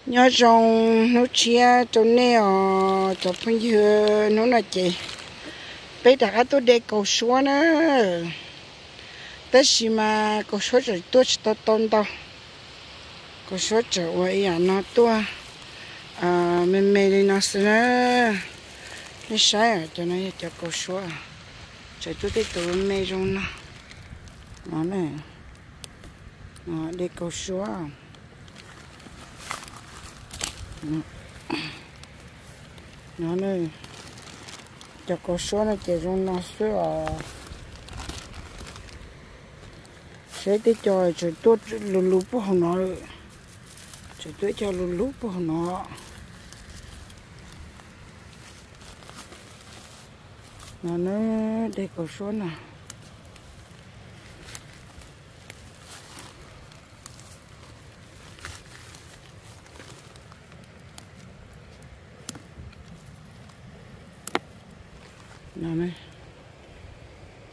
Nyob zoo hnub tshiab rau nej os cov phooj ywg. Hnub no ces peb rov qab tuaj de kaus suab na, tab sis mas kaus suab tseem tuaj tsis tau tau ntau. Kaus suab tseem ua ib yam no tuaj me me li no xwb na. Nej saib, cov no yog cov kaus suab, tseem tuaj tej tus me me zoo no. No, de kaus suab. No, cov kaus suab no ces zoo no xwb os. Seb tej co tseem tuaj lug lug puag hauv no, tseem tuaj co lug lug puag hauv no. No, de kaus suab no.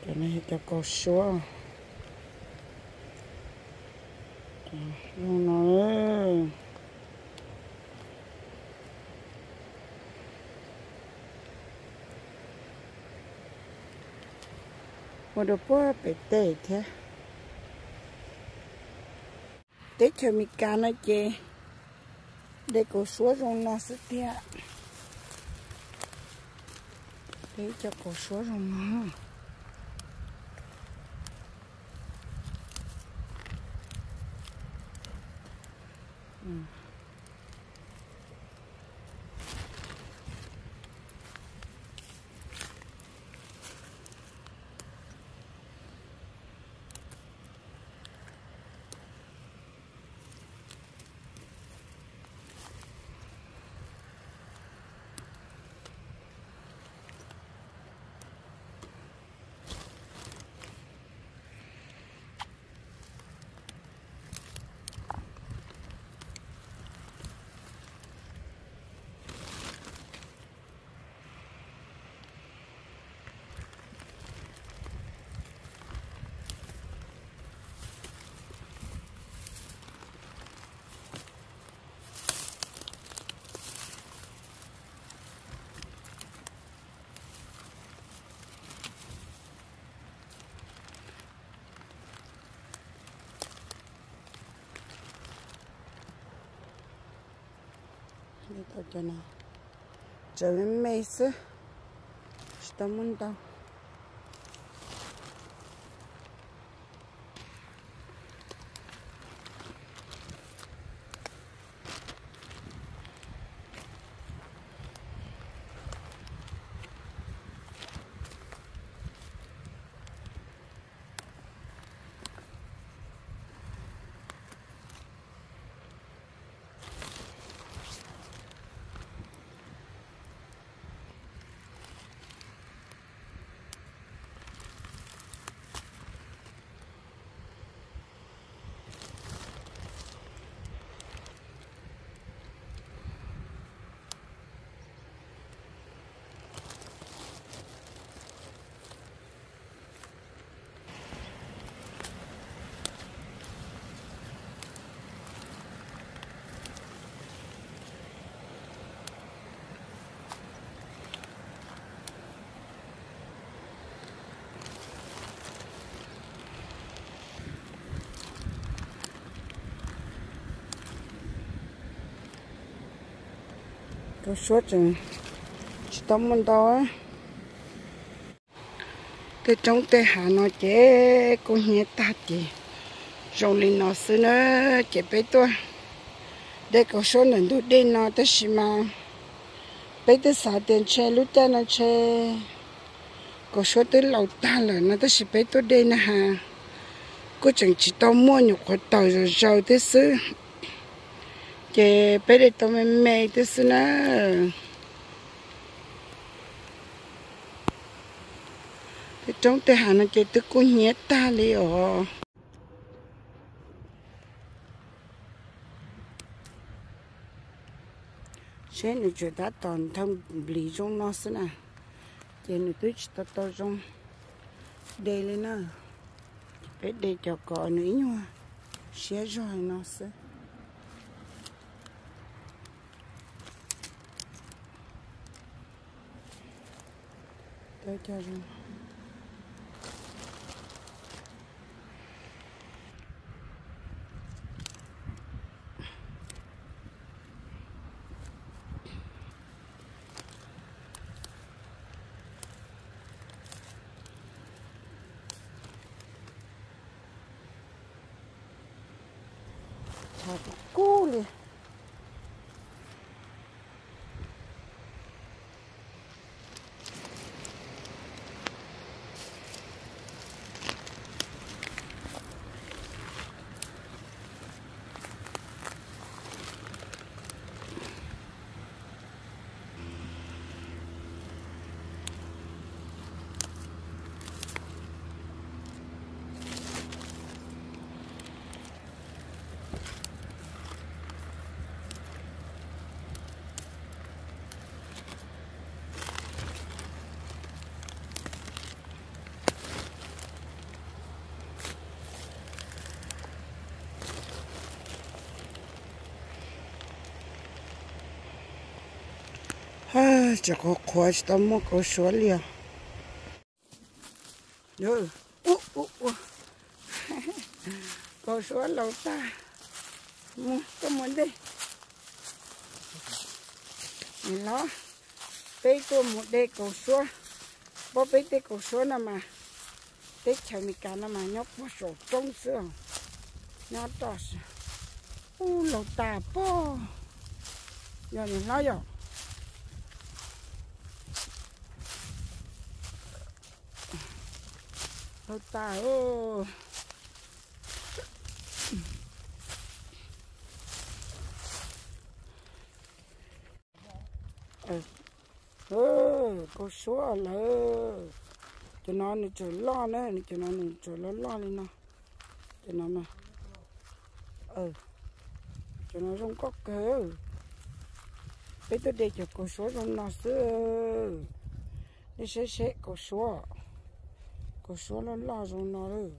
Cov no yog cov kaus suab. Zoo no. Ua dua puag pem teb thiab. Teb chaws Amelikas no ces de kaus suab zoo no xwb tiag. De cov kaus suab zoo no. Tseem me me xwb, tsis tau muaj ntau. Kaus suab tseem tsis tau muaj ntau. Tej roob tej hav no ces kub hnyiab tag ces zoo li no xwb na. Ces peb tuaj de kaus suab ntawm ntug dej no tab sis mas peb twb xav tias ntshe lub caij no ntshe kaus suab twb laus tag lawm no tab sis peb tuaj de na has kuj tseem tsis tau muaj, nyuam qhuav tawm zom zaws thiab xwb. Ces peb de tau me me thiab xwb na. Tej roob tej hav no ces twb kub hnyiab tag li os. Seb nws tseem tab tom nthawj nplis zoo no xwb na, ces nws twb tsis tau tau zoo de li na. Peb de cov kom nws ib nyuag siab zog li no xwb. Tshav kub kub li. Tseem qhuav qhuav tsis tau muaj kaus suav li os. Kaus suav laus tag, mus tuaj mus ntej. Los peb tuaj mus de kaus suav, pab peb tej kaus suav no mas, teb chaws Amelikas no mas nyob puag saum roob xwb, nyob roj, ub laus tas pog, yog nws hlob yom. Laus tas. Kaus suav lawm. Cov no nws tseem loj na, cov no nws tseem loj loj li no. Cov no, cov no zoo nkauj kawg. Peb tuaj de cov kaus suav zoo no xwb. Nej saib seb kaus suav, kaus suav loj loj zoo no lawm.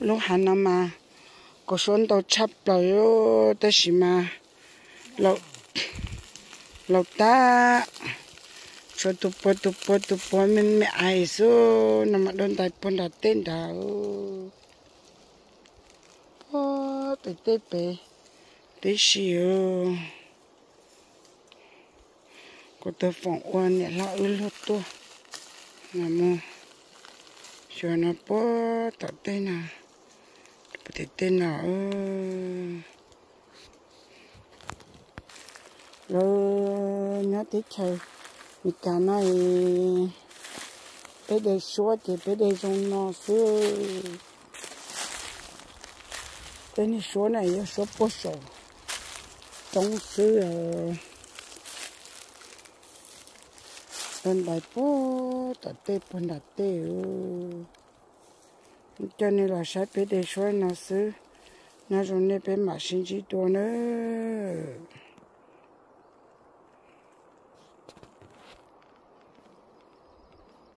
Lub hav no mas kaus suav ntau tshaj plaws, tab sis mas laus tag, tshuav tus puav tus puav tus puav me me ais xwb no mas dua ntais puag nram tej nrad. Puag tom tej pem tib si. Kuv tus foom ua niam hlob wb luag tuaj, mus xyuas no puag tom tej no, puag tim tej no. Lawv nyob teb chaws Amelikas no es peb de suab ces peb de zoo no xwb. Tej niag suab na yog suab puag saum roob xwb. Dua ntais puag tom tej puag nram tej. Coj nej los saib peb de suab no xwb, nyob zoo nej peb mam sib ntsib dua nawb.